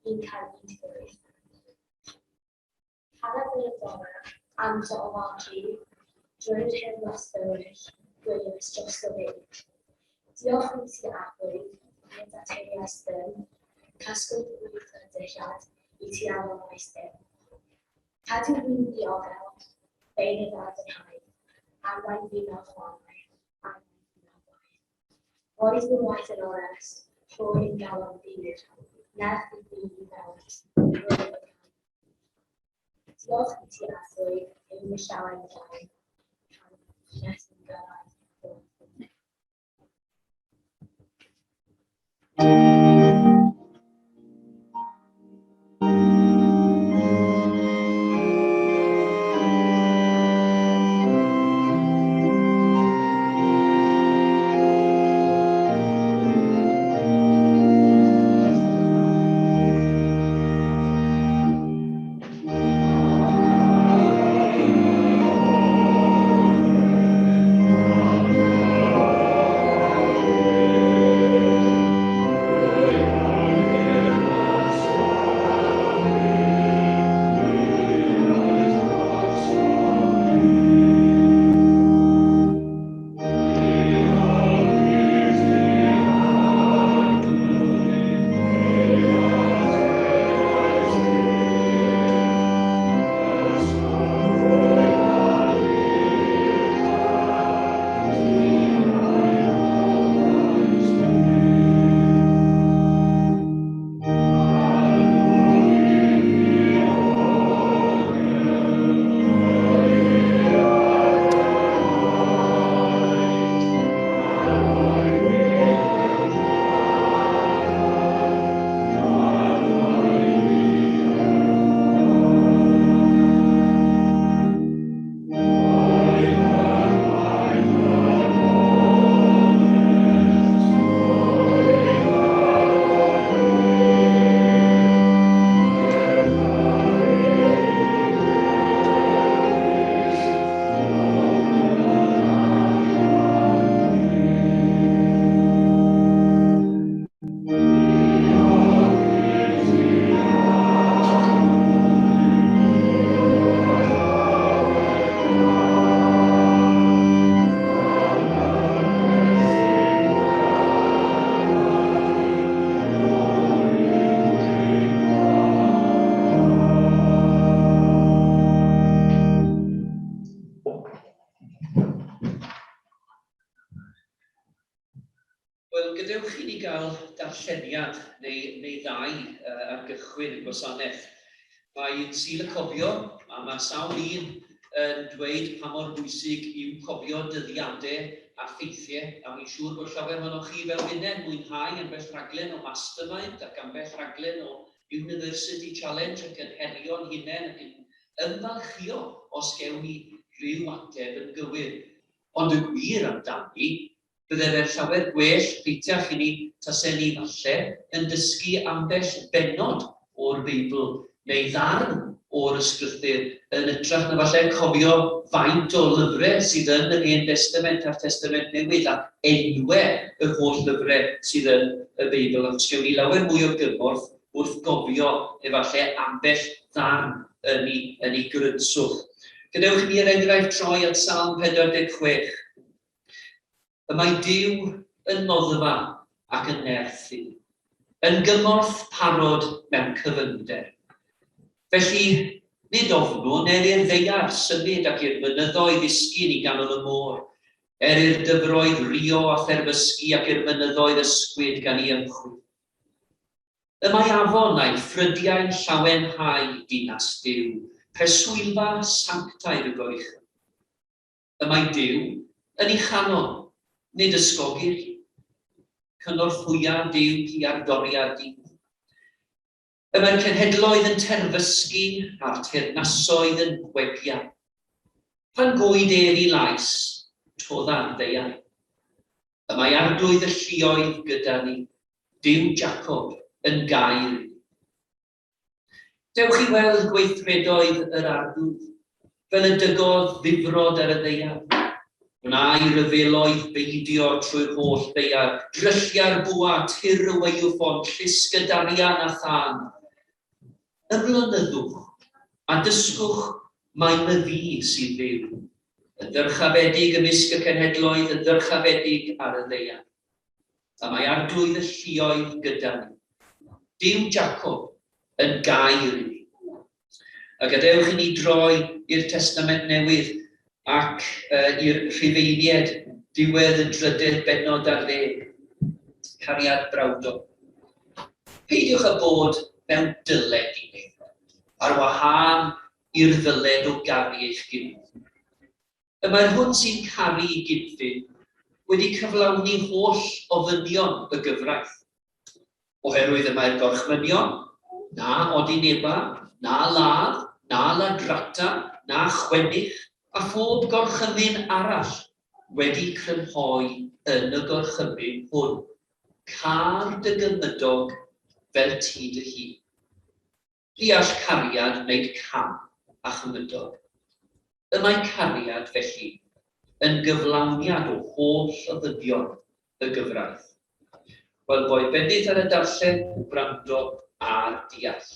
Un cael 18. Hanner yn y bore, amser o farn drwy'r hen wastad gwyliais dros y byd. Diolch i ti Arglwydd, nid ateiais ddim, casglwyd wyth y dillad i ti anfonais ddim. Cadw fi'n ddiogel, beunydd ar fy nhraed, arwain fi fel chwarae, arwain fi fel gwaed. Roedd fy ngwaith yn orest, rho i'm galon bur, nerth i fi i ddewis, rho fy nghalon. Diolch i ti Arglwydd, ein fy llawen llain, pan wnes i'm gyrraedd rho fy Wel, gadewch i ni gael darlleniad neu, neu ddau uh, ar gychwyn y gwasanaeth. Mae'n Sul y Cofio, a mae sawl un yn dweud pa mor bwysig yw cofio dyddiadau a ffeithiau, a wy'n siŵr bod llawer ohonoch chi fel finne yn mwynhau ambell raglen o Mastermind ac ambell raglen o University Challenge ac yn herio'n hunain ac yn ymfalchïo os gewn ni ryw ateb yn gywir. Ond y gwir amdani, bydde fe'n llawer gwell peitiach i ni tasen ni falle yn dysgu ambell bennod o'r Beibl neu ddarn o'r Ysgrythur yn ytrach na falle cofio faint o lyfre sydd yn yr Hen Destament a'r Testament Newydd a enwe yr holl lyfre sydd yn y Beibl, achos gewn ni lawer mwy o gymorth wrth gofio efallai ambell ddarn yn ei, yn ei grynswch. Gadewch i ni er enghraifft troi at Salm 46. Y mae Duw yn noddfa ac yn nerth i ni, yn gymorth parod mewn cyfyngder. Felly, nid ofnwn er i'r ddaear symud ac i'r mynyddoedd ddisgyn i ganol y môr, er i'r dyfroedd rio a therfysgu ac i'r mynyddoedd ysgwyd gan ei ymchwil. Y mae afon a'i ffrydiau'n llawenhau dinas Duw, Preswylfa sanctaidd y Goruchaf. Y mae Duw yn ei chanol, nid ysgogir hi. Cynorthwya Duw hi ar doriad dydd. Y mae'r cenhedloedd yn terfysgu a'r teyrnasoedd yn gwegian. Pan goed ef i lais, todda'r ddaear. Y mae Arglwydd y lluoedd gyda ni, Duw Jacob yn gair i ni. Dewch i weld gweithredoedd yr Arglwydd, fel y dygodd ddifrod ar y ddaear. Gwna i ryfeloedd beidio trwy'r holl ddaear, dryllia'r bwa, tir y waywffon, llusg y darian a thân. Ymlonyddwch, a dysgwch mai myfi sydd Dduw, yn ddyrchafedig ymysg y cenhedloedd, yn ddyrchafedig ar y ddaear. Y mae Arglwydd y lluoedd gyda ni. Duw Jacob yn gair i ni. A gadewch i ni droi i'r Testament Newydd ac uh, i'r Rhufeinied, diwedd y drydedd bennod ar ddeg. Cariad brawdol. Peidiwch â bod mewn dyled i neb, ar wahân i'r ddyled o garu eich gilydd. Y mae'r hwn sy'n caru ei gyd-ddyn wedi cyflawni holl ofynion y gyfraith. Oherwydd y mae'r gorchmynion, na odineba, na ladd, na ladrata, na chwennych, a phob gorchymyn arall wedi crynhoi yn y gorchymyn hwn, Câr dy gymydog fel ti dy hun. Deall cariad wneud cam â chymydog. Y mae cariad, felly, yn gyflawniad o holl ofynion y gyfraith. Wel, boed bendith ar y darllen, gwrando a'r deall.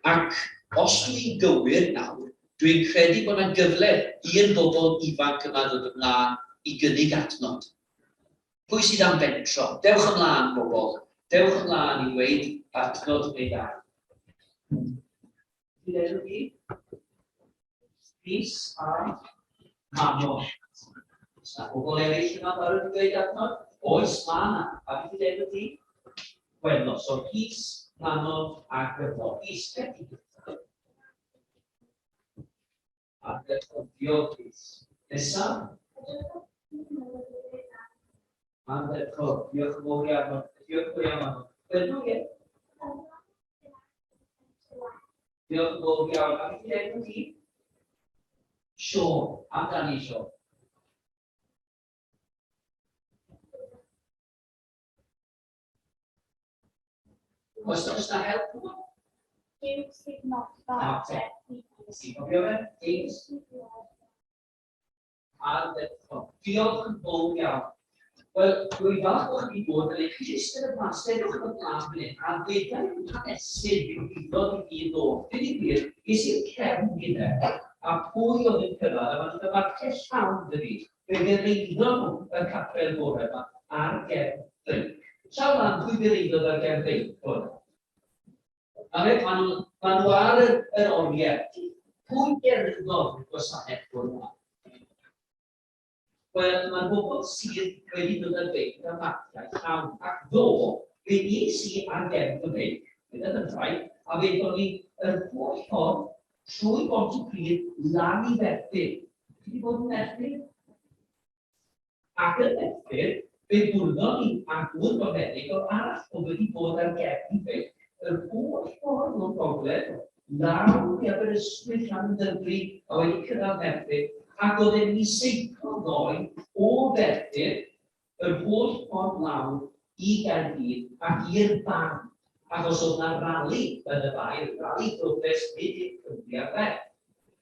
Ac os dw i'n gywir nawr, dwi'n credu bod 'na gyfle i'r bobl ifanc yma ddod ymlaen i gynnig adnod. Pwy sydd am fentro? Dewch ymlaen, bobl. Dewch ymlaen i ddweud adnod neu ddau. Ti'n enw di? Rhys a Manon. Oes na bobl eraill yma barod i ddweud adnod? Oes, ma na. A beth ydy enw di? Gwenno. So Rhys, Manon a Gwenno. Rhys, beth di gyntaf? Ardderchog, Rhys. Nesa? Ardderchog, diolch yn fawr iawn. Diolch yn fawr iawn, Manon. Gwenno, ie? Diolch yn fawr iawn. A beth ydy enw di? Siôn. Amdani, Siôn. Oes oes na help yma? Duw sydd noddfa Ti'n cofio fe? James? Ardderchog. Diolch yn fawr iawn. Wel, rwy'n falch bod chi wedi bod yn eich jyst yn y plas, steddwch yn y plas fan hyn, a ddeuda i'r hanesydd i'w ddifod i gyd ddo. Dweud y gwir, ges i'r cefn gyda, a pwy oedd yn cyrraedd, a maen nhw'n marciau llawn dy fi. Fe gyrhaeddon nhw y capel bore yma ar gefn beic. Sawl man pwy gyrhaeddodd ar gefn beic bore yma? A fe, maen nhw, maen nhw ar yr, yr oriau. Pwy gerddodd y gwasanaeth bore yma? Wel, mae'r bobl sydd wedi dod ar beic a marciau llawn. Ac ddo, fe es i ar gefn fy meic, gyda fy nhraed, a fe aethon ni yr holl ffordd trwy Bontypridd lan i Ferthyr. Chi wedi bod yn Merthyr? Ac yn Merthyr, fe gwrddon ni â gŵr bonheddig o arall oedd wedi bod ar gefn beic yr holl ffordd o'r gogledd lawr i Aberystwyth, Llanymddyfri, a wedi cyrraedd Merthyr, ac oedd e'n mynd i seiclo ddoe o Ferthyr yr holl ffordd lawr i Gaerdydd ac i'r Bae, achos oedd 'na rali yn y Bae, rali protest nid i'r Cymry ar ben.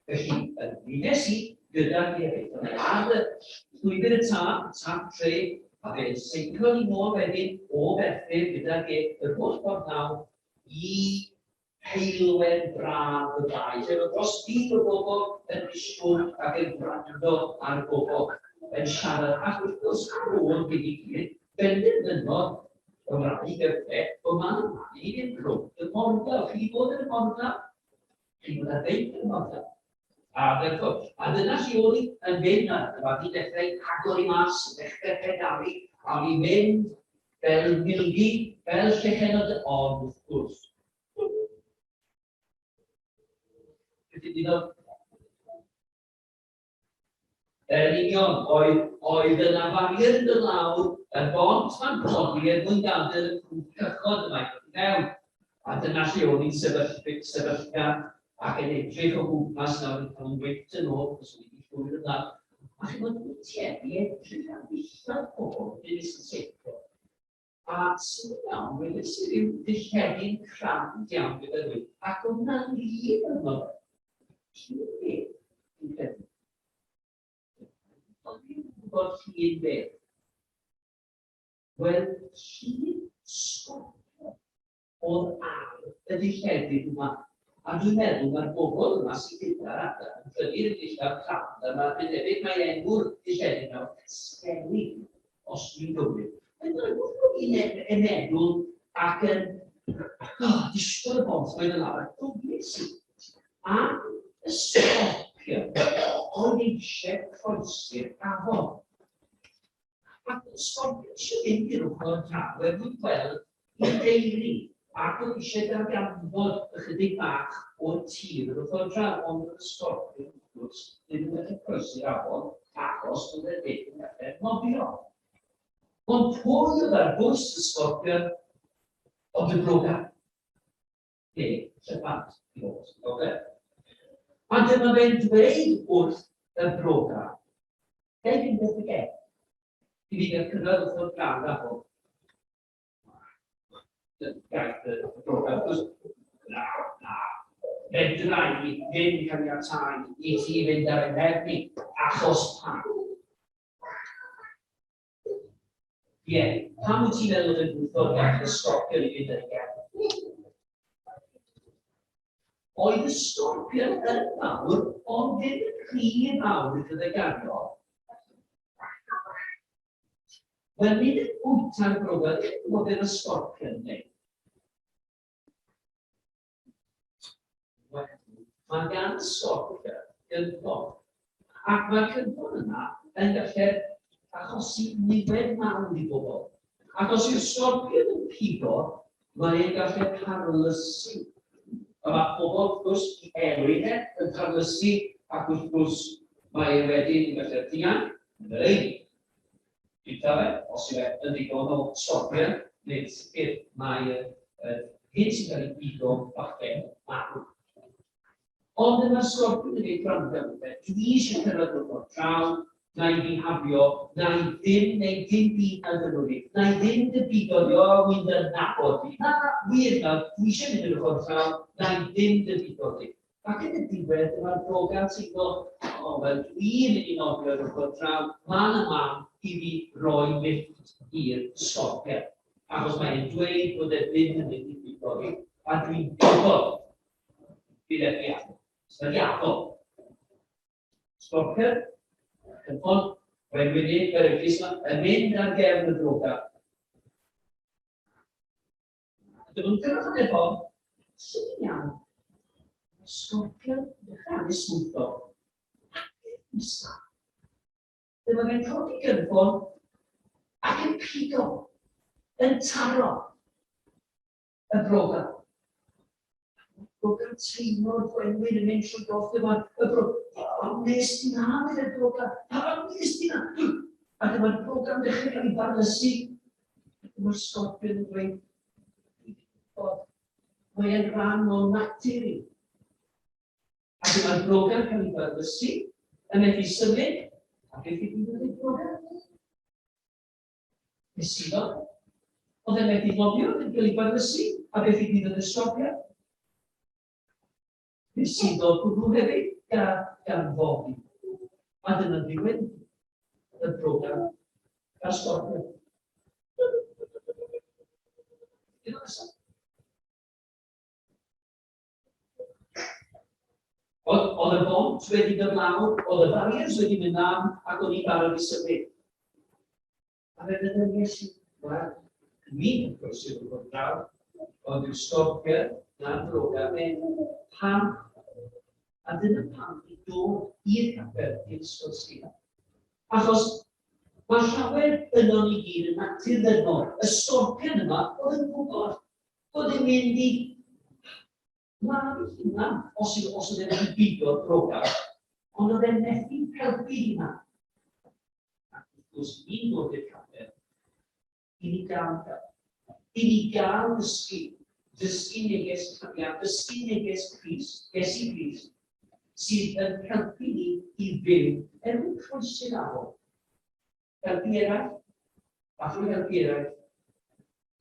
Felly, ymunes i gydag eraill, o'n i ar y llwybr y tân, tan tre, a fe seiclon ni nôl wedyn o Ferthyr gydag e yr holl ffordd lawr i heulwen braf y bae, lle roedd dros fil o bobl yn disgwyl ac yn gwrando ar bobl yn siarad, ac wrth gwrs ar ôl hyn i gyd, benderfynodd y wraig y peth bod man ymlaen i fynd rownd y morfil. Chi wedi bod yn y morfil? Chi wedi bod ar feic yn y morfil? A wrth a dyna lle o'n i yn mynd, a dyma fi dechrau agor i mas, dechrau pedalu, a o'n i'n mynd fel milgi, fel llechen o dy... Ond wrth gwrs, Beth ddigwyddodd? Yn union, oedd, oedd yna farier yn dod lawr, y bont ma'n codi er mwyn gadael y cwch cychod yma i ddod i mewn. A dyna lle o'n i'n sefyll, sefyllfa ac yn edrych o gwmpas nawr yn cael yn wynt yn ôl, os o'n i wedi llwyr yn dda. A chi'n bod yn tueddu edrych ar ddillad pobl wedyn nes yn seiclo. A syml iawn, weles i ryw ddilledyn crand iawn gyda rhywun, ac oedd 'na lun arno fe. Llun beth, dwi'n credu. Ond fi'n gwybod llun beth. Wel, llun sgorpion oedd ar y ddilledyn yma. A dwi'n meddwl mae'r bobl yma sydd gyda'r adar yn prynu'r dillad crand a mae'n debyg mae enw'r dilledyn nawr Castelli, os dwi'n gywir. Mae'n rhywbeth bod fi'n yn meddwl ac yn oh, disgwyl y bont mae'n lawr a gofyn i am y scorpion oedd eisiau croesi'r afon. Ac oedd y scorpion eisiau mynd i'r ochr draw er mwyn gweld ei deulu, ac oedd eisiau darganfod ychydig bach o'r tir yr ochr draw, ond oedd y scorpion, wrth gwrs, ddim yn gallu croesi'r afon achos oedd e ddim yn gallu nofio. Ond pwy oedd ar bwys y scorpion ond y broga? Neu llyfant, i fod yn oce. A dyma fe'n dweud wrth y broga, Ga i fynd wrth y geg? I fi gael cyrraedd wrth o'r draw afon. Gaeth y broga, wrth gwrs, na, na, fedra i ddim caniatáu i ti fynd ar yng nghefn i, achos pam? Ie, pam wyt ti'n meddwl yn gwrthod gadael y sgorpion i fynd ar ei gefn? Oedd y sgorpion yn fawr, ond ddim yn rhy fawr iddo fe gario. Wel, nid yn bwyta'r broga, ddim yn gwybod beth y sgorpion yn gwneud. Wel, mae gan sgorpion gynffon, ac mae'r cynffon yna yn gallu achosi niwed mawr i bobl. Ac os yw'r sgorpion yn pigo, mae e'n gallu parlysu. A mae pobl, wrth gwrs, i elwyn e yn parlysu, ac wrth gwrs, mae e wedyn yn gallu dianc, neu bwyta fe, os yw e yn ddigon o sgorpion, neu'n sicr mae y, y hyn sy'n cael ei bigo falle marw. Ond dyma'r sgorpion yn ei gwrando fe, dwi eisiau cyrraedd o'r ffordd draw, na i fihafio, na i ddim neu dim byd na ddylwn i, na i ddim dy bigo di, o, wy'n dy nabod di. Na, na, wir nawr, dwi eisiau mynd i'r ochr draw, na i ddim dy bigo di. Ac yn y diwedd, dyma'r broga'n teimlo, o, wel, dwi'n mynd i nofio i'r ochr draw, mae 'na man i fi roi lifft i'r sgorpion. Achos mae e'n dweud bod e ddim yn mynd i bigo fi, a dwi'n gwybod bydd e'n diadol. Mae'n diadol. Sgorpion, cynffon, wenwynig, beryglus yma, yn mynd ar gefn y broga. Dyn nhw'n cyrraedd y bom, sydyn iawn, mae'r sgorpion yn dechrau anesmwytho ac yn isaf. Dyma fe'n codi gynffon ac yn pigo, yn taro y broga. Broga'n teimlo'r gwenwyn yn mynd trwy goff, dyma y bro... Pam nes di na, meddai'r broga, pam nes di na? A dyma'r broga'n dechrau cael ei barlysu. Mae'r sgorpion yn dweud, dwi'n gwybod, mae e'n rhan o natur i. A dyma'r broga'n cael ei barlysu, yn methu symud, a beth ddigwyddodd i'r broga? Nesuddo. Oedd e'n methu nofio, yn cael ei barlysu, a beth ddigwyddodd i'r sgorpion? Nesuddo hwnnw hefyd gan, gan foddi. A dyna ddiwedd y broga a'r sgorpion. Dyna nesaf. Oedd, oedd y bont wedi dod lawr, oedd y barriers wedi mynd lan, ac o'n i'n barod i symud. A fe feddyliais i, wel, dwi'n croesi'r ochr draw, ond yw'r sgorpion na'r droga ddim. Pam? A dyna pam i dod i'r capel i'r ysgol Sul. Achos mae llawer ynon ni gyd yn natur ddynol. Y sgorpion yma oedd yn gwybod bod e'n mynd i... Ladd ei hunan os os oedd e'n beidio droga, ond oedd e'n methu helpu hunan. Ac wrth gwrs, ni'n dod i'r capel i ni gael help, i ni gael dysgu, dysgu neges cariad, dysgu neges Crist, Iesu Grist, sydd yn helpu ni i fyw er mwyn croesi'r afon. Helpu eraill, a thrwy helpu eraill,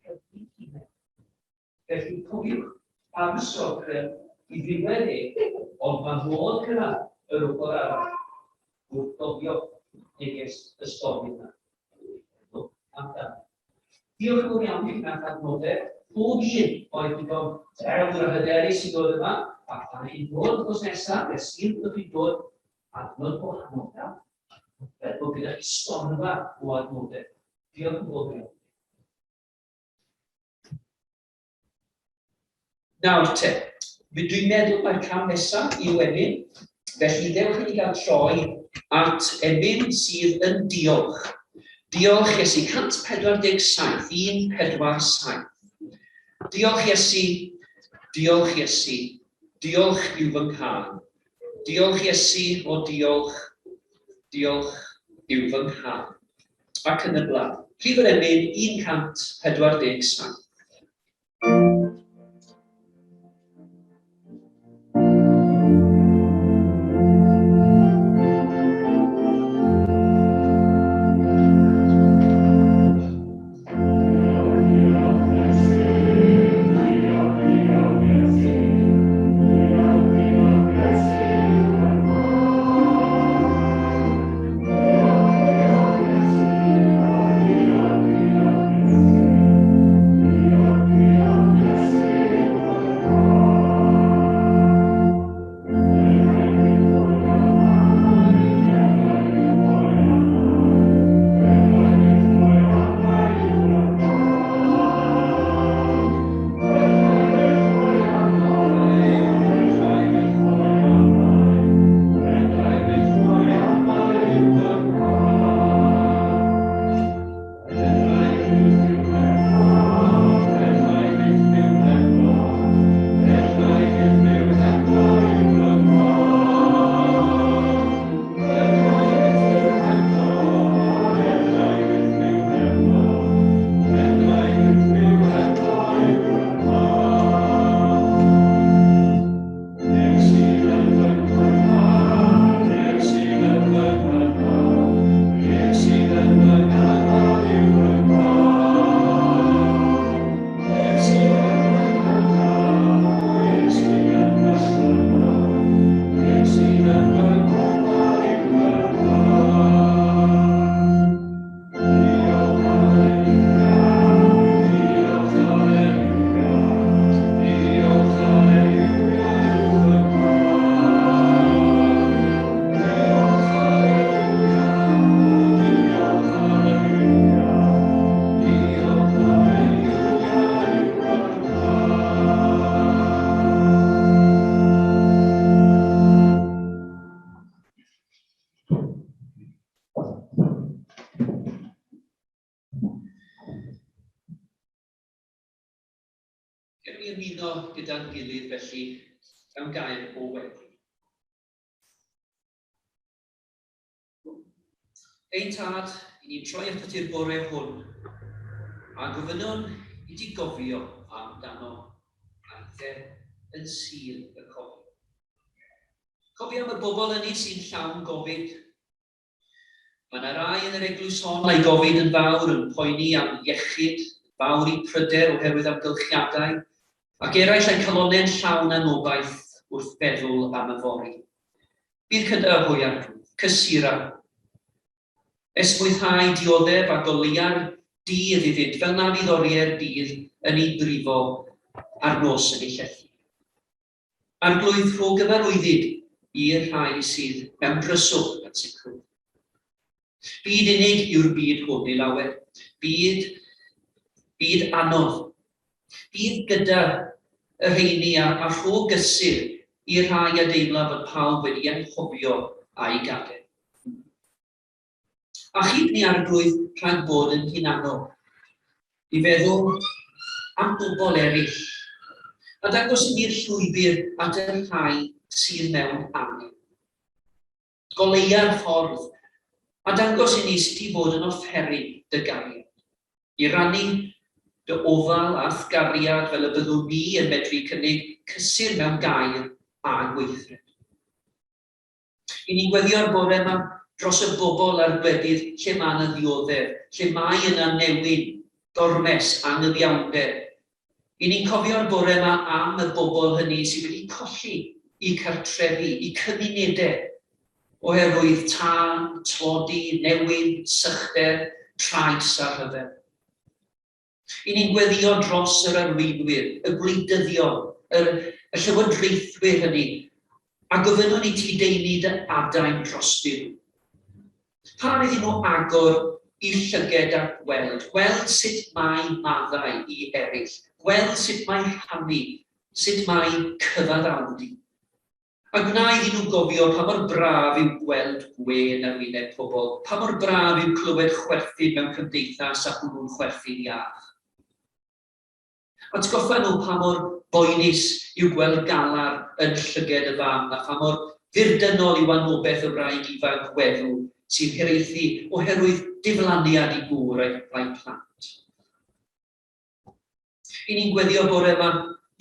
helpu hunain. Felly cofiwch am y sgordren i ddiwedd e, ond mae modd cyrraedd yr ochr arall wrth gofio neges y stori yna. Amdani. Diolch yn fawr iawn i chi am adnoddau. Pob un oedd digon dewr a hyderus i ddod yma, ac pan chi'n dod wythnos nesaf, fe sy'n byddwch chi'n dod adnod gwahanol, iawn? Fel bod gyda chi storfa o adnoddau. Diolch yn fawr iawn. Nawr te, dwi'n meddwl mai'r cam nesaf yw emyn, felly dewch i ni gael troi at emyn sydd yn diolch. Diolch Iesu, 147, 147. Diolch Iesu, diolch Iesu, diolch yw fy nghân. Diolch Iesu, o diolch, diolch yw fy nghân. Ac yn y blaen. Rhif yr emyn 147. Gewn ni ymuno gyda'n gilydd felly mewn gair o weddi. Ein Tad, i ni'n troi atat i'r bore hwn, a gofynnwn i ti gofio amdano aethe yn Sul y Cofio. Cofio am y bobl ynni sy'n llawn gofid. Mae yna rai yn yr eglwys hon a'i gofid yn fawr yn poeni am iechyd, yn fawr i pryder oherwydd amgylchiadau, ac eraill a'u calonnau'n llawn anobaith wrth feddwl am yfory. Bydd gyda hwy Arglwydd, cysura, esmwythau dioddef a goleua'r dydd iddynt, fel na fydd oriau'r dydd yn ei brifo a'r nos yn ei llethu. Arglwydd, rho gyfarwyddyd i'r rhai sydd mewn dryswch at sicrwydd. Byd unig yw'r byd hwn i lawer. Byd, byd anodd. Bydd gyda y rheini a, a rho gysur i'r rhai a deimla fod pawb wedi anghofio a'i gadael. Achub ni Arglwydd rhag bod yn hunanol, i feddwl am bobl eraill. A dangos i ni'r llwybr at y rhai sydd mewn angen. Goleua'r ffordd, a dangos i ni sut i fod yn offeryn dy gariad. I rannu dy ofal a'th gariad fel y byddwn ni yn medru cynnig cysur mewn gair a gweithred. I ni'n gweddio'r bore yma dros y bobl a'r gwledydd lle mae yna ddioddef, lle mae yna newyn, gormes, anghyfiawnder. I ni'n cofio'r bore yma am y bobl hynny sydd wedi colli eu cartrefi, eu cymunedau, oherwydd tân, tlodi, newyn, sychder, trais a rhyfel. I ni'n gweddïo dros yr arweinwyr, y gwleidyddion, yr, y llywodraethwyr hynny, a gofynnwn i ti deulu dy adain drostyn nhw. Par iddyn nhw agor i llyged a gweld, gweld sut mae maddau i eraill, gweld sut mae rhannu, sut mae cyfaddawdu. A gwna iddyn nhw gofio pa mor braf yw gweld gwên ar wyneb pobl, pa mor braf yw clywed chwerthin mewn cymdeithas a hwnnw'n chwerthin iach. Atgoffa nhw pa mor boenus yw gweld galar yn llyged y fam a pha mor ddirdynnol yw anobaith y wraig ifanc weddw sy'n hiraethu oherwydd diflaniad i gŵr a'i plant. I ni'n gweddio bore yma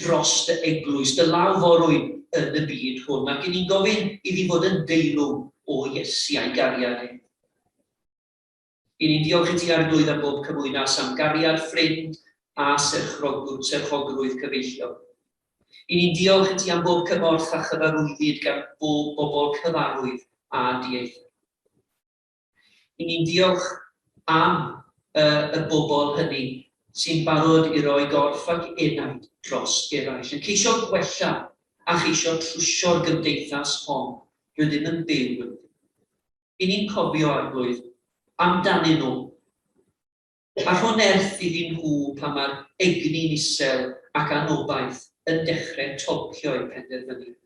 dros dy eglwys, dy law forwyn yn y byd hwn, ac i ni'n gofyn iddi fod yn deilwng o Iesu a'i gariad e. I ni'n diolch i ti Arglwydd am bob cymwynas, am gariad ffrind a serchogrwydd cyfeillion. I ni'n diolch i ti am bob cymorth a chyfarwyddyd gan bob bobl cyfarwydd a dieithr. I ni'n diolch am y, y bobl hynny sy'n barod i roi gorff ac enaid dros eraill, yn ceisio gwella a cheisio trwsio'r gymdeithas hon rydym yn byw ynddi. I ni'n cofio, Arglwydd, amdanyn nhw, a rho nerth iddyn nhw pan mae'r egni'n isel ac anobaith yn dechrau tolcio eu penderfyniad.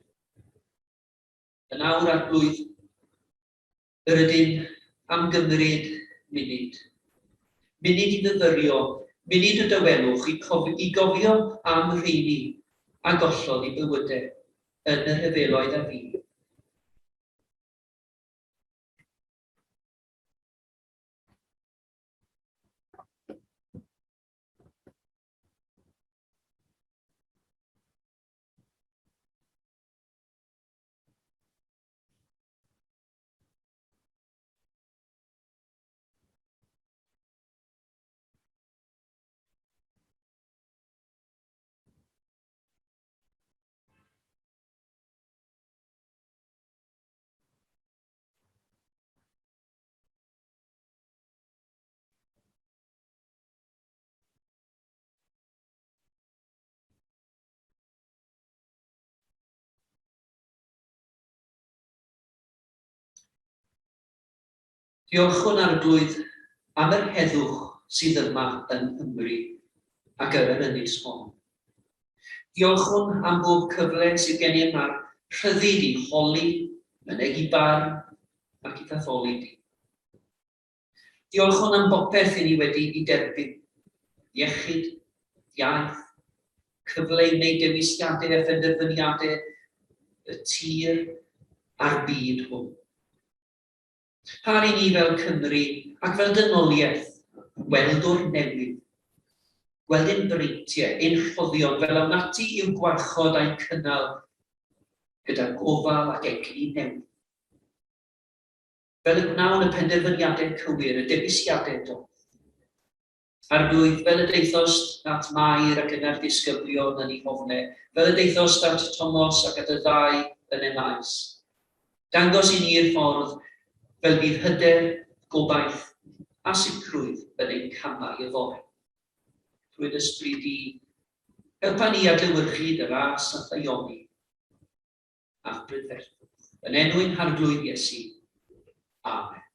Yn awr, Arglwydd, Yr ydym am gymryd munud. Munud i fyfyrio, munud o dawelwch i, cof i gofio am rheini a gollodd eu bywydau yn y rhyfeloedd a fu. Diolchwn Arglwydd am yr heddwch sydd yma yng Nghymru ac ar yr ynys hon. Diolchwn am bob cyfle sydd gennym a'r rhyddid i holi, mynegi barn ac i ddatholi di. Diolchwn am bopeth i ni wedi'i derbyn, iechyd, iaith, cyfle i wneud dewisiadau a phenderfyniadau y tir a'r byd hwn. Par i ni fel Cymru ac fel dynoliaeth weld o'r newydd, gweld ein breintiau, ein rhoddion fel awn ati i'w gwarchod a'u cynnal gyda gofal ac egni newydd. Fel y gwnawn y penderfyniadau cywir, y dewisiadau doeth. Arglwydd, fel y daethost at Mair ac yna'r disgyblion yn ei hofne, fel y daethost at Tomos ac at y ddau yn Emmaus. Dangos i ni'r ffordd fel bydd hyder, gobaith a sicrwydd yn ein camau yfory. Trwy dy ysbryd di, helpa ni adlewyrchu dy ras a thaioni a'th brydferthwch. Yn enw ein Harglwydd Iesu. Amen.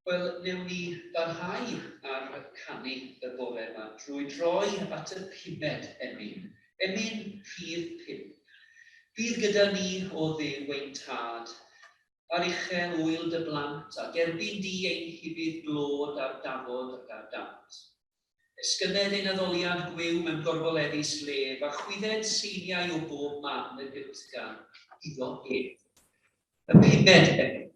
Wel, newn ni barhau ar y canu y bore yma drwy droi at y pumed emyn, emyn rhif 5. Bydd gyda ni o Dduw ein Tad, ar uchel ŵyl dy blant, a derbyn di ein hufudd glod ar dafod ac ar dant. Esgynned ein addoliad gwiw mewn gorfoleddus lef, a chwydded seiniau o bob man y gytgan iddo ef. Y pumed emyn.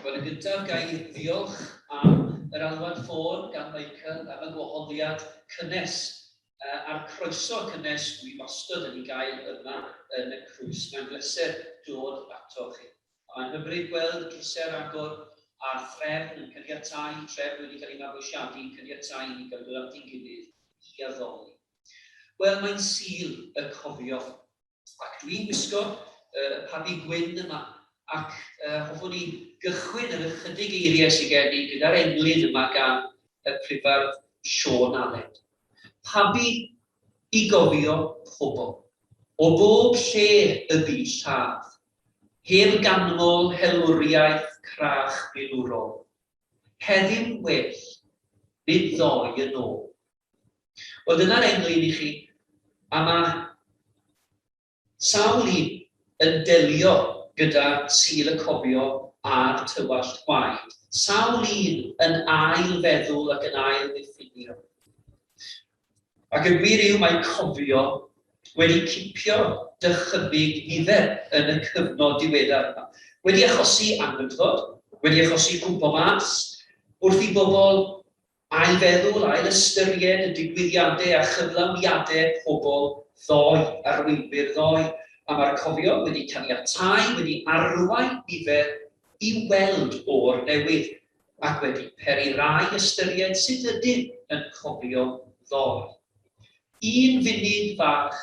Wel, yn gyntaf, ga i ddiolch am yr alwad ffôn gan Michael am y gwahoddiad cynnes a'r croeso cynnes dwi wastod yn ei gael yma yn y Crwys. Mae'n bleser dod ato chi. A mae'n hyfryd gweld drysau ar agor a threfn yn caniatáu, trefn wedi cael ei mabwysiadu yn caniatáu i ni gael dod at ein gilydd i addoli. Wel, mae'n Sul y cofio. Ac dwi'n gwisgo y pabi gwyn yma, ac hoffwn i gychwyn yr ychydig eiriau sydd gen i gyda'r englyn yma gan y prifardd Siôn Aled. Pabi i gofio pobl, o bob lle y bu lladd, heb ganmol helwriaeth crach milwrol. Heddiw'n well, nid ddoe yn ôl. Wel, dyna'r englyn i chi, a mae sawl un yn delio gyda Sul y Cofio a'r tywallt gwaed. Sawl un yn ail feddwl ac yn ail ddiffinio. Ac y gwir yw mae cofio wedi cipio dychymyg nifer yn y cyfnod diweddar yma. Wedi achosi anghydfod, wedi achosi cwmpo mas, wrth i bobl Ailfeddwl, ailystyried y digwyddiadau a chyflawniadau pobl ddoe, arweinwyr ddoe, a mae'r cofio wedi caniatáu, wedi arwain nifer i weld o'r newydd, ac wedi peri rai ystyried sut ydym yn cofio ddoe. Un funud fach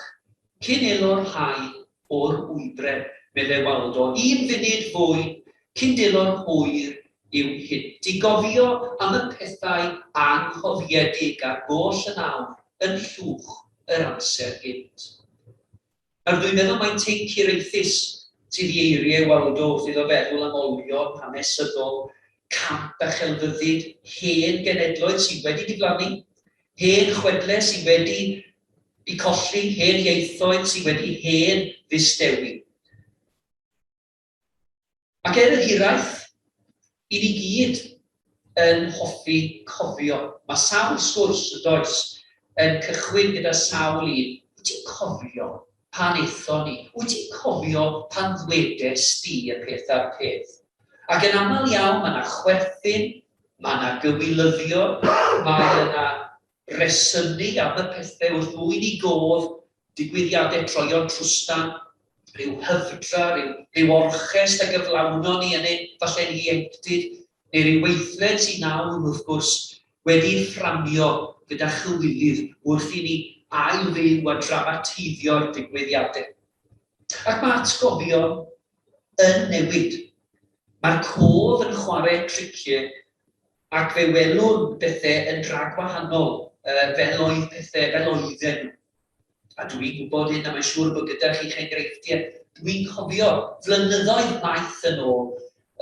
cyn elo'r haul o'r wybren, medde Waldo, un funud fwy cyn delo'r hwyr yw hyn. I gofio am y pethau anghofiedig ar goll yn awr yn llwch yr amser gynt. Nawr dwi'n meddwl mai teic hiraethus sydd i eiriau Waldo wrth iddo feddwl am olion hanesyddol camp a chelfyddyd hen genedloedd sydd wedi diflannu, hen chwedle sydd wedi Bu colli hen ieithoedd sydd wedi hen ddistewi. Ac er yr hiraeth, i ni gyd yn hoffi cofio. Mae sawl sgwrs, yn does, yn cychwyn gyda sawl un. Wyt ti'n cofio pan aethon ni? Wyt ti'n cofio pan ddwedes di y peth a'r peth? Ac yn aml iawn mae yna chwerthin, mae yna gywilyddio, mae yna resynu am y pethau wrth ddwyn i gof digwyddiadau troeon trwstan, rhyw hyfdra, rhyw, rhyw orchest a gyflawnon ni yn ein falle'n ieuenctid, neu ryw weithred sy'n nawr, wrth gwrs, wedi fframio gyda chywilydd wrth i ni ail-fyw a dramateiddio'r digwyddiadau. Ac mae atgofion yn newid. Mae'r cof yn chwarae triciau ac fe welwn bethau yn dra gwahanol fel oedd pethau, fel oedden nhw. A dwi'n gwybod hyn, a mae'n siŵr bod gyda chi'ch enghreifftiau. Dwi'n cofio flynyddoedd maith yn ôl,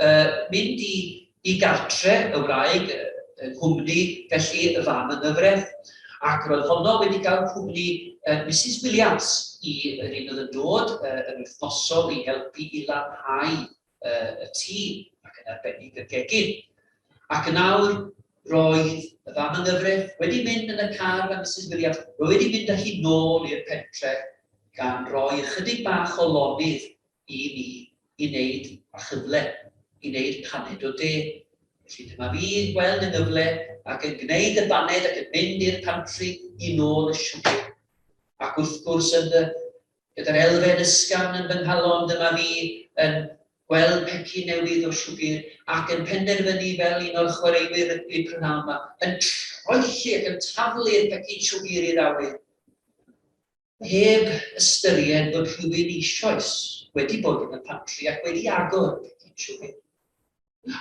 uh, mynd i, i gartre y wraig, yng nghwmni felly y fam yng nghyfraith, ac roedd honno wedi cael cwmni uh, Mrs Williams i yr un oedd yn dod uh, yn wythnosol i helpu i lanhau uh, y tŷ ac yn arbennig y gegin. Ac yn awr, roedd y fam yng nghyfraith wedi mynd yn y car â Mrs Williams, roedd wedi mynd â hi nôl i'r pentre gan roi ychydig bach o lonydd i mi i wneud a chyfle i wneud paned o de. Felly dyma fi yn gweld y gyfle ac yn gwneud y baned ac yn mynd i'r pantri i nôl y siwgr. Ac wrth gwrs yn y Gyda'r elfen ysgafn yn fy nghalon, dyma fi yn gweld pecyn newydd o siwgr ac yn penderfynu fel un o'r chwaraewyr rygbi prynhawn 'ma, yn troelli ac yn taflu'r pecyn siwgr i'r awyr. Heb ystyried bod rhywun eisoes wedi bod yn y pantri ac wedi agor y pecyn siwgr.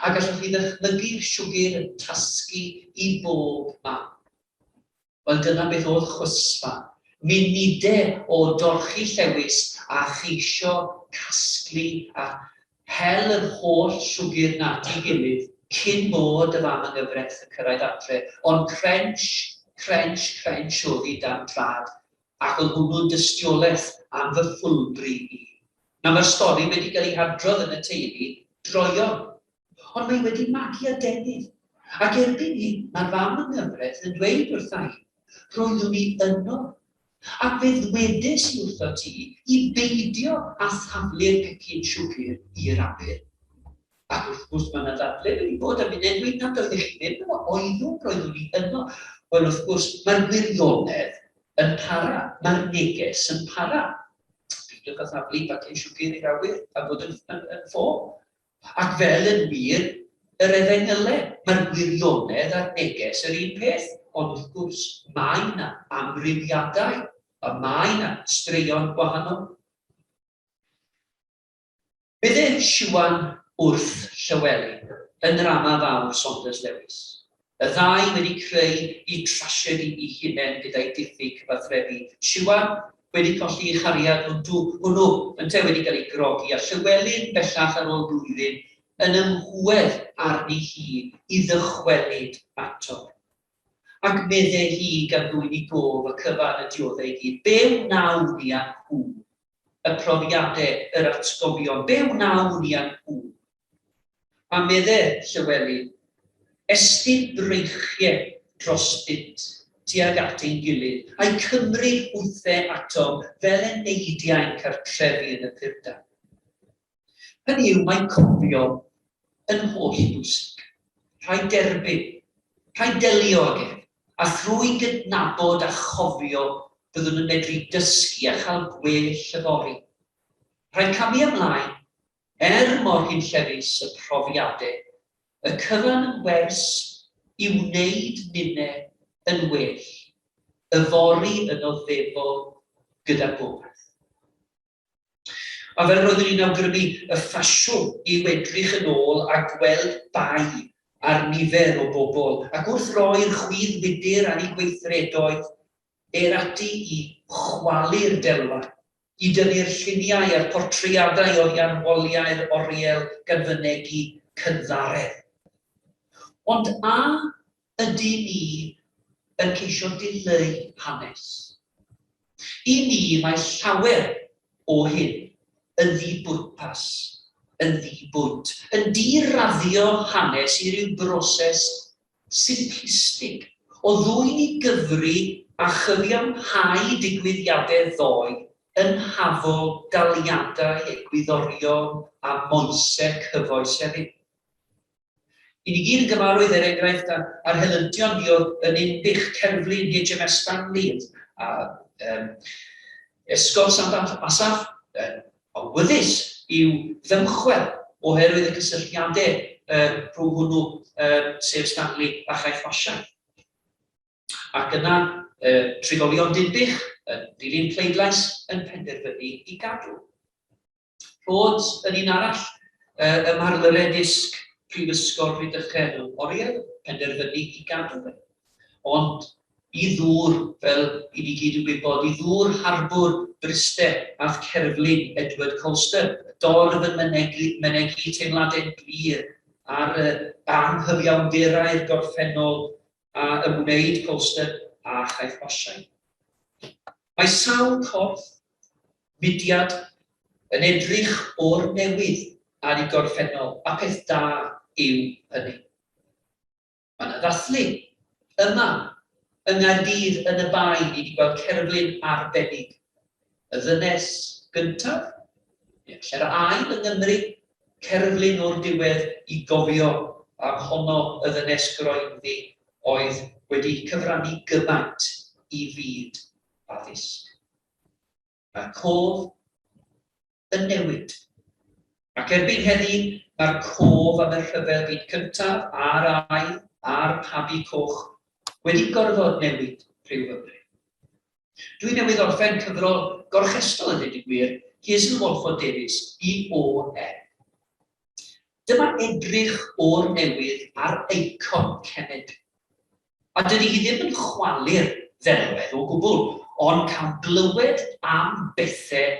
A gallwch chi ddychmygu'r siwgr yn tasgu i bob man. Wel, dyna beth oedd chwysfa. Munude o dorchi llewys a cheisio casglu a hel yr holl siwgr 'na at ei gilydd cyn bod y fam yng nghyfraith yn cyrraedd adre. Ond crensh, crensh, crensh oedd hi dan drad, ac oedd hwnnw'n dystiolaeth am fy ffwlbri i. Nawr, mae'r stori wedi cael ei hadrodd yn y teulu droeon. Ond mae wedi magu adenydd. Ac erbyn hyn, mae'r fam yng nghyfraith yn dweud wrtha i, roeddwn i yno, ac fe ddwedes i wrtho ti i beidio â thaflu'r pecyn siwgr i'r awyr. Ac wrth gwrs mae yna ddadle wedi bod a minnau'n dweud nad oeddech chi ddim yno, oeddwn, roeddwn i yno. Wel, wrth gwrs, mae'r gwirionedd yn para, mae'r neges yn para. Peidiwch â thaflu pacyn siwgr i'r awyr a bod yn, yn, yn ffo. Ac fel yn wir yr efengylau, mae'r gwirionedd a'r neges yr un peth, ond wrth gwrs mae yna amrywiadau a mae yna straeon gwahanol. Bydde Siwan wrth Llywelyn yn nrama fawr Saunders Lewis. Y ddau wedi creu eu trasiedi eu hunain gyda'u diffyg cyfathrebu. Siwan wedi colli ei chariad hwntw, hwnnw, yntau wedi cael ei grogi, a Llywelyn bellach ar ôl blwyddyn yn ymhŵedd arni hi i ddychwelyd ato. Ac medde hi gan ddwyn i gof y cyfan y diodde i gyd, be wnawn ni â nhw? Y profiade, yr atgofion, be wnawn ni â nhw? A medde Llywelyn, estyn breichie drostynt tuag at ein gilydd, a'u cymryd hwythe atom fel eneidiau'n cartrefi yn y purdan. Hynny yw, mae cofio yn holl bwysig. Rhaid derbyn, rhaid delio ag ef, a thrwy gydnabod a chofio byddwn yn medru dysgu a chael gwell yfory. Rhaid camu ymlaen Er mor hunllefus y profiade, y cyfan yn wers i wneud ninne yn well, yfory yn oddefol gyda gobaith. A fel roeddwn i'n awgrymu, y ffasiwn yw edrych yn ôl a gweld bai ar nifer o bobl, ac wrth roi'r chwydd wydr ar eu gweithredoedd, eir ati i chwalu'r delwau, i dynnu'r lluniau a'r portreadau oddi ar waliau'r oriel gan fynegi cynddaredd. Ond a ydyn ni yn ceisio dileu hanes? I mi, mae llawer o hyn yn ddi-bwrpas, yn ddi-bwynt, yn diraddio hanes i ryw broses simplistig o ddwyn i gyfri a chyfiawnhau digwyddiadau ddoe yn hafol daliadau egwyddorion a moesau cyfoes heddiw. I ni gyd yn gyfarwydd, er enghraifft, â'r helyntion fuodd yn Ninbych, cerflun HMS Stanley a Esgob Sant Asaph yn awyddus i'w ddymchwel oherwydd y cysylltiadau rhwng hwnnw, sef Stanley, a chaethwasiaeth. Ac yna, trigolion Dinbych, yn dilyn pleidlais, yn penderfynu i gadw. Rhodes yn un arall, ym mharlyrau disg Prifysgol Rhydychen yn Oriel, penderfynu i gadw fe. Ond i ddŵr, fel i ni gyd yn gwybod, i ddŵr harbwr Bryste ath cerflun Edward Colston, y dorf yn mynegi, mynegi teimladau'n glir ar y anghyfiawnderau'r gorffennol a ymwneud Colston â chaethwasiaeth. Mae sawl corff, mudiad, yn edrych o'r newydd ar ei gorffennol, a peth da yw hynny. Mae yna ddathlu yma yng Nghaerdydd yn y Bae, ni wedi gweld cerflun arbennig. Y ddynes gyntaf, neu efallai'r ail yng Nghymru, cerflun o'r diwedd i gofio am honno y ddynes groenddu oedd wedi cyfrannu gymaint i fyd addysg. Mae'r cof yn newid. Ac erbyn heddi, mae'r cof am y Rhyfel Byd Cyntaf a'r Ail a'r Pabi Coch wedi gorfod newid rhyw fymryn. Dwi newydd orffen cyfrol gorchestol a dweud y gwir, Hazel Walford Davies, EON. Dyma edrych o'r newydd ar eicon cenedl. A dydy hi ddim yn chwalu'r ddelwedd o gwbl, ond cawn glywed am bethau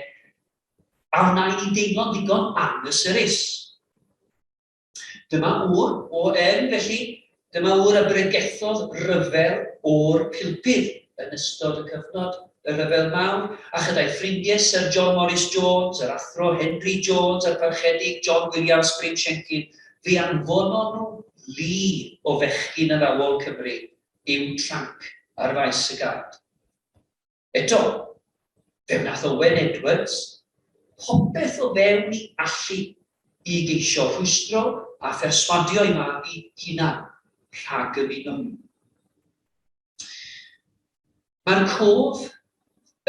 a wna i ni deimlo'n ddigon anghysurus. Dyma ŵr o M, felly, dyma ŵr a bregethodd ryfel o'r pilpydd yn ystod y cyfnod y Rhyfel Mawr, a chyda'i ffrindiau Syr John Morris Jones, yr Athro Henry Jones a'r Parchedig John Williams Bryn Siencyn, fe anfonon nhw lu o fechgyn addawol Cymru i'w tranc ar faes y gad. Eto, fe wnaeth Owen Edwards popeth o fewn ei allu i geisio rhwystro a pherswadio ei mab ei hunan rhag ymuno. Mae'r cof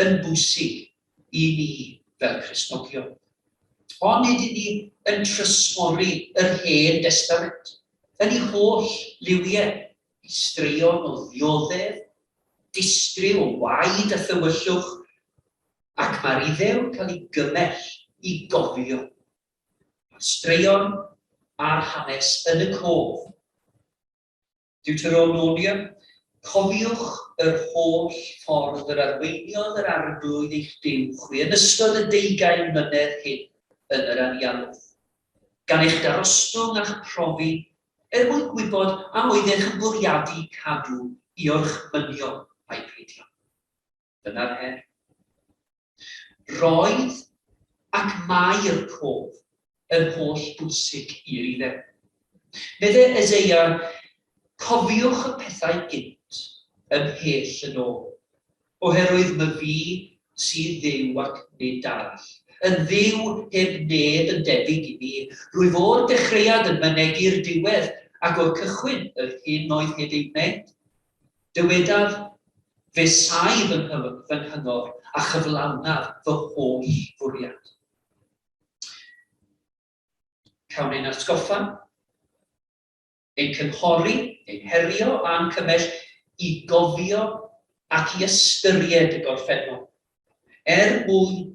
yn bwysig i ni fel Cristnogion. Ond nid i ni yn trysori yr Hen Destament yn ei holl liwiau, ei straeon o ddioddef, distryw o waed a thywyllwch, ac mae'r Iddew'n cael ei gymell i gofio. Mae'r straeon a'r hanes yn y cof. Deuteronomium, cofiwch yr holl ffordd yr arweiniodd yr Arglwydd eich Duw chwi yn ystod y deugain mlynedd hyn yn yr anialwch, gan eich darostwng a'ch profi er mwyn gwybod a oeddech yn bwriadu cadw i orchmynion ai peidio. Dyna'r her. Roedd ac mae'r cof yn holl bwysig i'r Iddew. Medde Eseia, cofiwch y pethau gynt, ymhell yn ôl, Oherwydd myfi sydd Dduw ac nid arall, yn Dduw heb neb yn debyg i mi, rwyf o'r dechreuad yn mynegi'r diwedd, ac o'r cychwyn yr hyn oedd heb ei wneud. Dywedaf, fe saif fy nghyngor, a chyflawnaf fy holl fwriad. Cawn ein atgoffa ein cynghori, ein herio a'n cymell i gofio ac i ystyried y gorffennol, er mwyn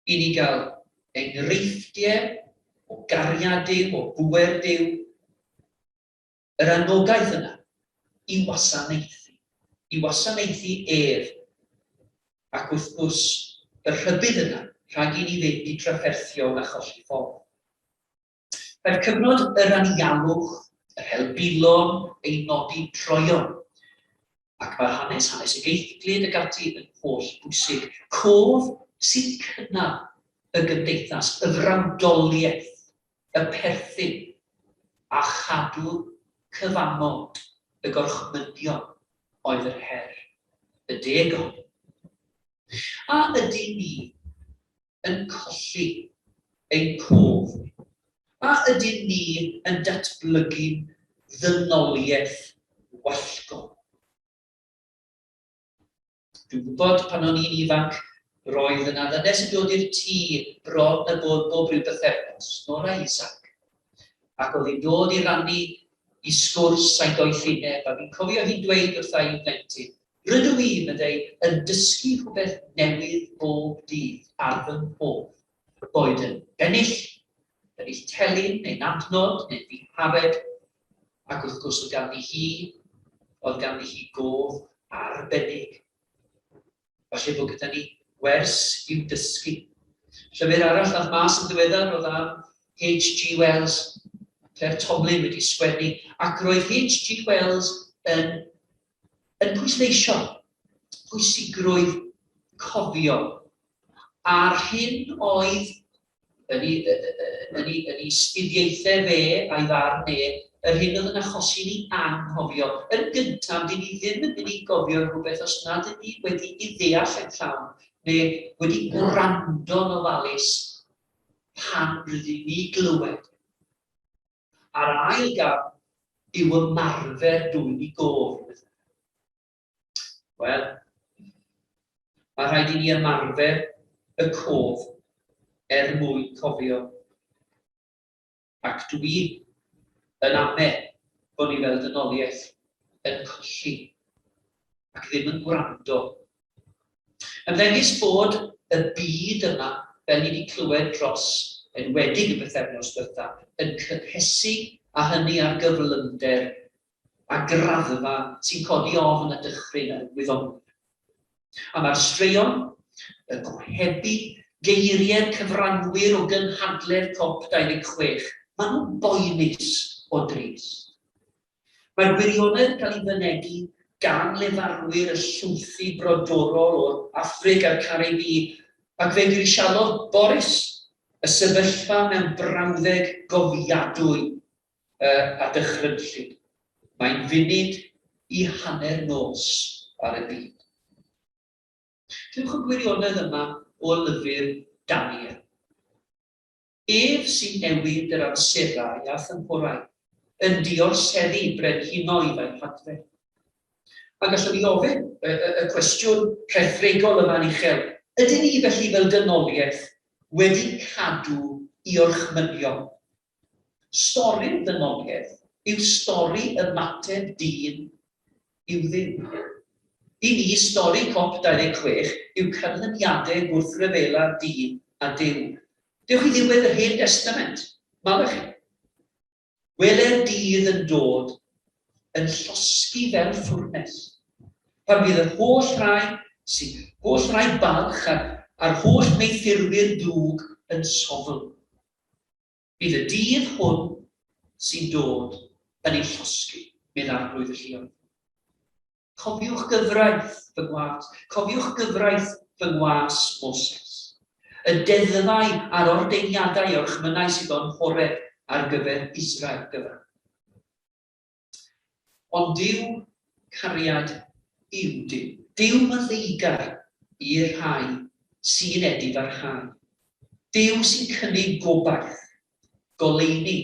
i ni gael enghreifftiau o gariad Duw, o bŵer Duw, yr anogaeth yna i wasanaethu, i wasanaethu ef, ac wrth gwrs y rhybudd yna rhag i ni fynd i drafferthion a cholli ffordd. Mae'r cyfnod yr anialwch, yr helbulon, ei nodi troeon. Ac mae'r hanes, hanes y geithglyd ac ati, yn holl bwysig. Cof sy'n cynnal y gymdeithas, y frawdoliaeth, y perthyn, a chadw cyfamod y gorchmynion oedd yr her, y deg ohonyn. A ydyn ni yn colli ein cof? A ydyn ni yn datblygu'n ddynoliaeth wallgo? Dwi'n gwybod pan o'n i'n ifanc, roedd yna ddynes yn dod i'r tŷ bron a bod bob rhyw bythefnos, Nora Isaac. Ac oedd hi'n dod i rannu i sgwrs a'i doethineb, a fi'n cofio hi'n dweud wrtha i'n plentyn, rydw i, meddai, yn dysgu rhywbeth newydd bob dydd ar fy nghof, boed yn bennill, bennill telyn, neu'n adnod, neu'n ddihareb, Ac wrth gwrs oedd ganddi hi, oedd ganddi hi gof arbennig. Falle bod gyda ni wers i'w dysgu. Llyfr arall nath mas yn ddiweddar oedd am H.G. Wells, Claire Tomlin wedi sgwennu, ac roedd H.G. Wells yn, yn pwysleisio pwysigrwydd cofio a'r hyn oedd yn ei, yn ei, yn ei studiaethau fe a'i farn e, yr hyn oedd yn achosi ni anghofio. Yn gyntaf, dyn ni ddim yn mynd i gofio rhywbeth os nad ydyn ni wedi ei ddeall yn llawn, neu wedi gwrando'n ofalus pan rydyn ni glywed. A'r ail gam yw ymarfer dwyn i gof. Wel, mae rhaid i ni ymarfer y cof er mwyn cofio. Ac dwi yn ame bod ni fel dynoliaeth yn colli ac ddim yn gwrando. Ymddengys bod y byd yma, fel ni wedi clywed dros enwedig y bythefnos diwetha, yn cynhesu a hynny ar gyflymder a graddfa sy'n codi ofn a dychryn ar y gwyddonwyr. A mae'r straeon, y gohebu, geiriau'r cyfranwyr o gynhadledd COP26, maen nhw'n boenus o drist. Mae'r gwirionedd yn cael ei fynegi gan lefarwyr y llwythi brodorol o'r Affrig a'r Caribî, ac fe grisialodd Boris y sefyllfa mewn brawddeg gofiadwy a dychrynllyd. Mae'n funud i hanner nos ar y byd. Clywch y gwirionedd yma o lyfr Daniel. Ef sy'n newid yr amserau a thymhorau, yn diorseddu brenhinoedd a'i hadfer. A gallwn ni ofyn y, y, y cwestiwn rhethregol yma'n uchel, ydyn ni felly fel dynoliaeth wedi cadw i orchmynion Stori'r ddynoliaeth yw stori ymateb dyn i'w Dduw. I ni, stori cop 26 yw canlyniadau gwrthryfela dyn a Duw. Dewch i ddiwedd yr Hen Destament, Malachi. Wele'r dydd yn dod, yn llosgi fel ffwrnes, pan fydd yr holl rai sy'n holl rai balch a'r, a'r holl wneuthurwyr drwg yn sofl. Bydd y dydd hwn sy'n dod yn ei llosgi, medd Arglwydd y Lluoedd. Cofiwch gyfraith fy ngwas, cofiwch gyfraith fy ngwas Moses, y deddfau a'r ordeiniadau orchmynnau sydd o'n Horeb ar gyfer Israel gyfan. Ond Duw cariad yw Duw. Duw maddeugar i'r rhai sy'n edifarhau. Duw sy'n cynnig gobaith, goleuni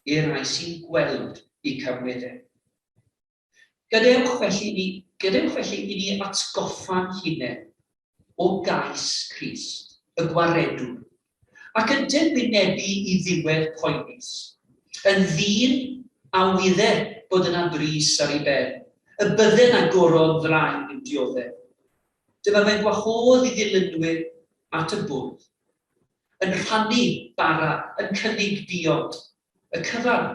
i'r rhai sy'n gweld eu camweddau. Gadewch felly ni, gadewch felly i ni atgoffa'n hunain o gais Crist, y Gwaredwr, ac yntau'n wynebu i ddiwedd poenus, yn ddyn a wydde bod yna bris ar ei ben, y bydden a goron ddrain i'w dioddef. Dyma fe'n gwahodd i ddilynwyr at y bwrdd, yn rhannu bara, yn cynnig diod, y cyfan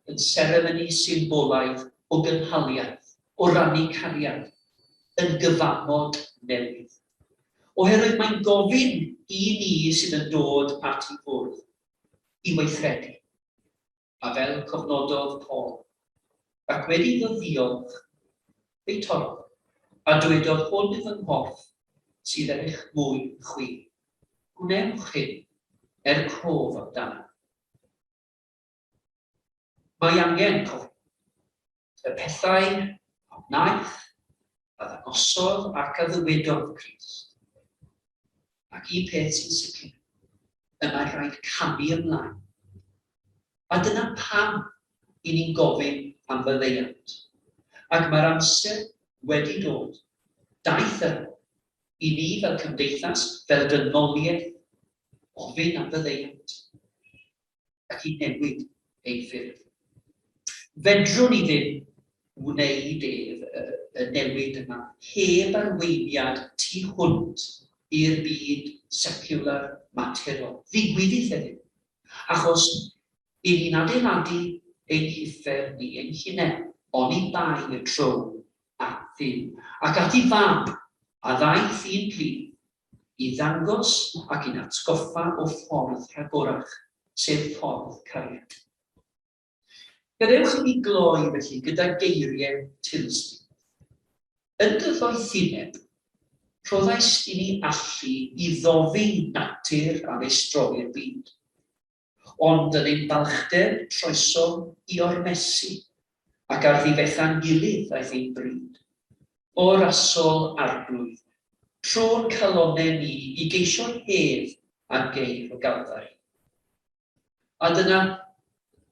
yn seremoni symbolaidd o gynhaliaeth, o rannu cariad, yn gyfamod newydd. Oherwydd mae'n gofyn i ni sydd yn dod at ei fwrdd i weithredu. A fel cofnododd Paul, ac wedi iddo ddiolch, fe'i torrodd, a dywedodd, Hwn yw fy nghorff sydd er eich mwyn chwi. Gwnewch hyn. er cof amdano. Mae angen cofio y pethau a wnaeth, a ddangosodd ac a ddywedodd Crist. Ac un peth sy'n sicr, y mae rhaid camu ymlaen. A dyna pam i ni'n gofyn am faddeuant. Ac mae'r amser wedi dod. Daeth yr i ni fel cymdeithas, fel dynoliaeth, ofyn am faddeuant ac i newid ein ffyrdd. Fedrwn ni ddim wneud ef y newid yma heb arweiniad tu hwnt i'r byd seciwlar materol. Ddigwyddith e ddim. Achos i ni'n adeiladu ein huffern ni ein hunain, oni bai y trown at Dduw, ac at ei Fab, a ddaeth i'n plith, i ddangos ac i'n atgoffa o ffordd rhagorach, sef ffordd cariad. Gadewch i ni gloi felly gyda geiriau Tilsby. Yn dy ddoethineb, rhoddaist i ni allu i ddofi natur a meistroli'r byd. Ond yn ein balchder troesom i ormesu, ac ar ddifetha'n gilydd aeth ein bryd. O rasol Arglwydd, tro'n calonnau ni i geisio'r hedd a geir o Galfari. A dyna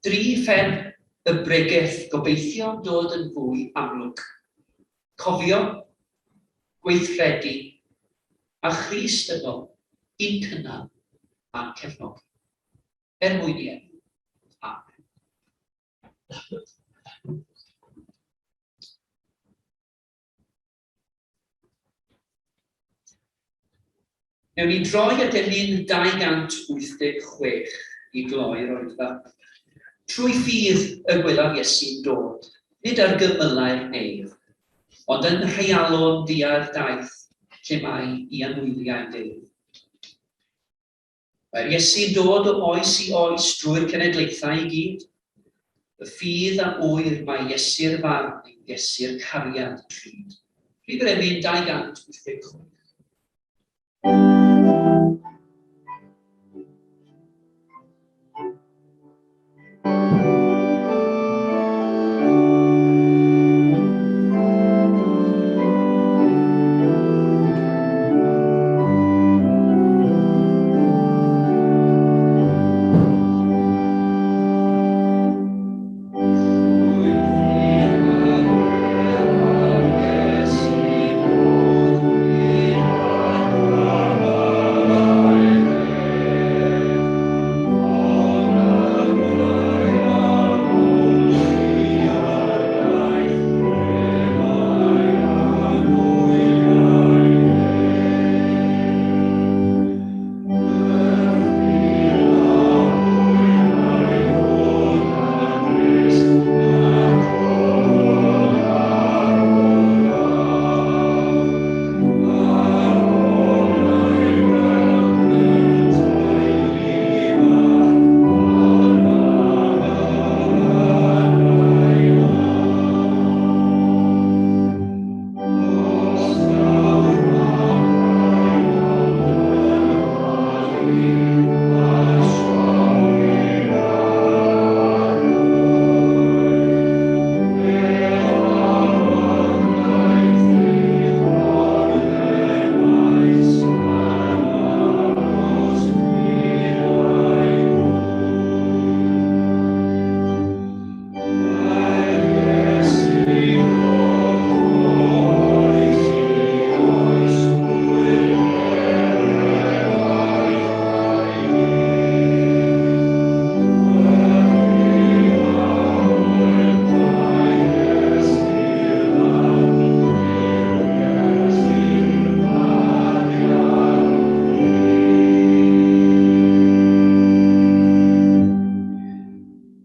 dri phen y bregeth gobeithio'n dod yn fwy amlwg. Cofio, gweithredu, a Christ yno i'n cynnal a'n cefnogi. Er mwyn i enw. Amen. Newn ni droi at emyn 286 i gloi'r oedfa. Trwy ffydd y gwelaf Iesu'n dod, nid ar gymylau'r nef, ond yn rheialon dia'r daith lle mae i anwyliaid ef. Mae'r Iesu'n dod o oes i oes drwy'r cenedlaethau i gyd. Y ffydd a ŵyr mai Iesu'r farn yw Iesu'r cariad drud. Rhif yr emyn 286.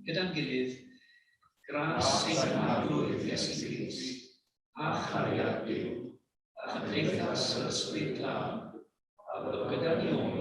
Gyda'n gilydd, gras ein Arglwydd Iesu Grist, a chariad Duw, a chymdeithas yr Ysbryd Glân, a fyddo gyda ni oll.